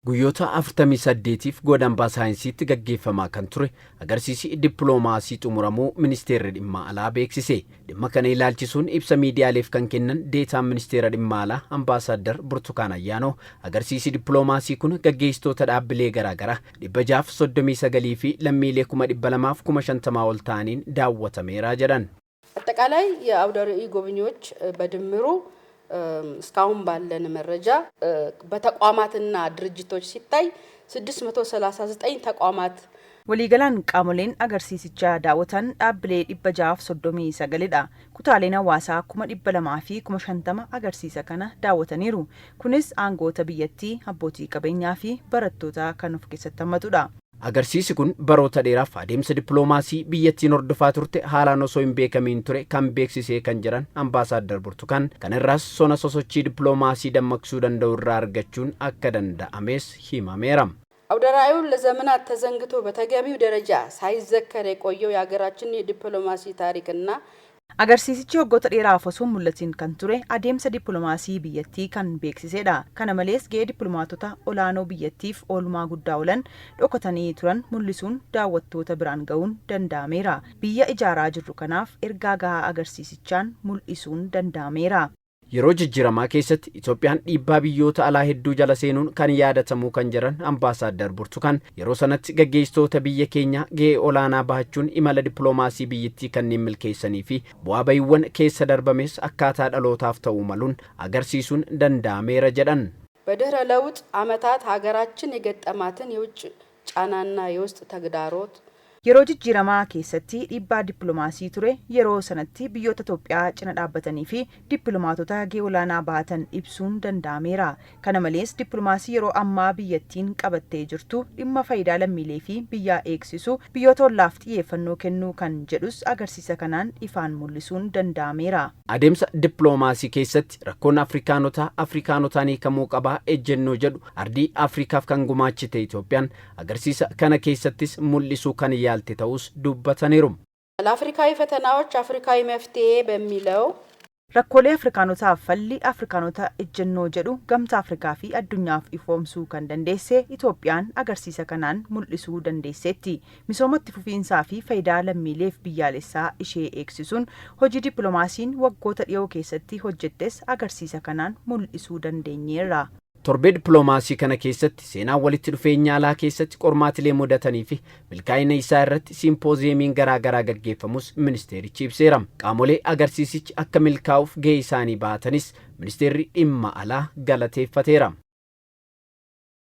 Guyyoota 48f Godambaa Saayinsiitti gaggeeffamaa kan ture agarsiisi dippiloomaasii xumuramuu Ministeerri Dhimma Alaa beeksise. Dhimma kana ilaalchisuun ibsa miidiyaaleef kan kennan Deetaan Ministeera Dhimma Alaa Ambaasaaddar Burtukaan Ayyaanoo, agarsiisi dippiloomaasii kun gaggeessitoota dhaabbilee garaagaraa 639 fi lammiilee 250,000 ol ta'aniin daawwatameera jedhan. አጠቃላይ የአውደ ርዕይ ጎብኚዎች በድምሩ እስካሁን ባለን መረጃ በተቋማትና ድርጅቶች ሲታይ 639 ተቋማት Waliigalaan qaamoleen agarsiisicha daawwatan dhaabbilee 639dha. Kutaaleen hawaasaa 250,000 agarsiisa kana daawwataniiru. Kunis aangoota biyyattii, abbootii qabeenyaa fi barattoota kan of keessatti hammatudha. Agarsiisi kun baroota dheeraaf adeemsa dippiloomaasii biyyattiin hordofaa turte haalaan osoo hin beekamiin ture kan beeksisee kan jiran Ambaasaaddar Burtukaan, kana irraas sona sosochii dippiloomaasii dammaqsuu danda'u irraa argachuun akka danda'ames himameera. አውደ ርዕዩን ለዘመናት ተዘንግቶ በተገቢው ደረጃ ሳይዘከር የቆየው የሀገራችን የዲፕሎማሲ ታሪክና Agarsiisichi waggoota dheeraaf osoo hin mul'atiin kan ture adeemsa dippiloomaasii biyyattii kan beeksisedha. Kana malees, gahee dippiloomaatota olaanoo biyyattiif oolmaa guddaa oolan dhokatanii turan mul'isuun daawwattoota biraan ga'uun danda'ameera. Biyya ijaaraa jirru kanaaf ergaa gahaa agarsiisichaan mul'isuun danda'ameera. Yeroo jijjiiramaa keessatti Itoophiyaan dhiibbaa biyyoota alaa hedduu jala seenuun kan yaadatamuu kan jiran Ambaasaaddar Burtukaan, yeroo sanatti gaggeessitoota biyya keenyaa gahee olaanaa bahachuun imala dippiloomaasii biyyattii kanneen milkeessanii fi bu'aa bahiiwwan keessa darbames akkaataa dhalootaaf ta'uu maluun agarsiisuun danda'ameera jedhan. በድህረ ለውጥ ዓመታት ሀገራችን የገጠማትን የውጭ ጫናና የውስጥ ተግዳሮት Yeroo jijjiiramaa keessatti dhiibbaa dippiloomaasii ture, yeroo sanatti biyyoota Itoophiyaa cina dhaabbatanii fi dippiloomaatota gahee olaanaa bahatan ibsuun danda'ameera. Kana malees, dippiloomaasii yeroo ammaa biyyattiin qabattee jirtu dhimma faayidaa lammiilee fi biyyaa eegsisu, biyyoota ollaaf xiyyeeffannoo kennuu kan jedhus agarsiisa kanaan ifaan mul'isuun danda'ameera. Adeemsa dippiloomaasii keessatti rakkoon Afrikaanotaa Afrikaanotaan hiikamuu qabaa ejjennoo jedhu ardii Afrikaaf kan gumaachite Itoophiyaan agarsiisa kana keessattis mul'isuu kan yaalte ta'us dubbataniiru. ለአፍሪካዊ ፈተናዎች አፍሪካዊ መፍትሄ በሚለው Rakkoolee Afrikaanotaaf falli Afrikaanota ejjennoo jedhu Gamtaa Afrikaa fi addunyaaf ifoomsuu kan dandeesse Itoophiyaan agarsiisa kanaan mul'isuu dandeesseetti. Misoomatti fufiinsaa fi faayidaa lammiileef biyyaalessaa ishee eegsisuun hojii dippiloomaasiin waggoota dhiyoo keessatti hojjettes agarsiisa kanaan mul'isuu dandeenyeerra. Torbee dippiloomaasii kana keessatti seenaa walitti dhufeenya alaa keessatti qormaatilee mudatanii fi milkaa'ina isaa irratti siimpooziyeemiin garaa garaa gaggeeffamus ministeerichi ibseera. Qaamolee agarsiisichi akka milkaa'uuf gahee isaanii baatanis Ministeerri Dhimma Alaa galateeffateera.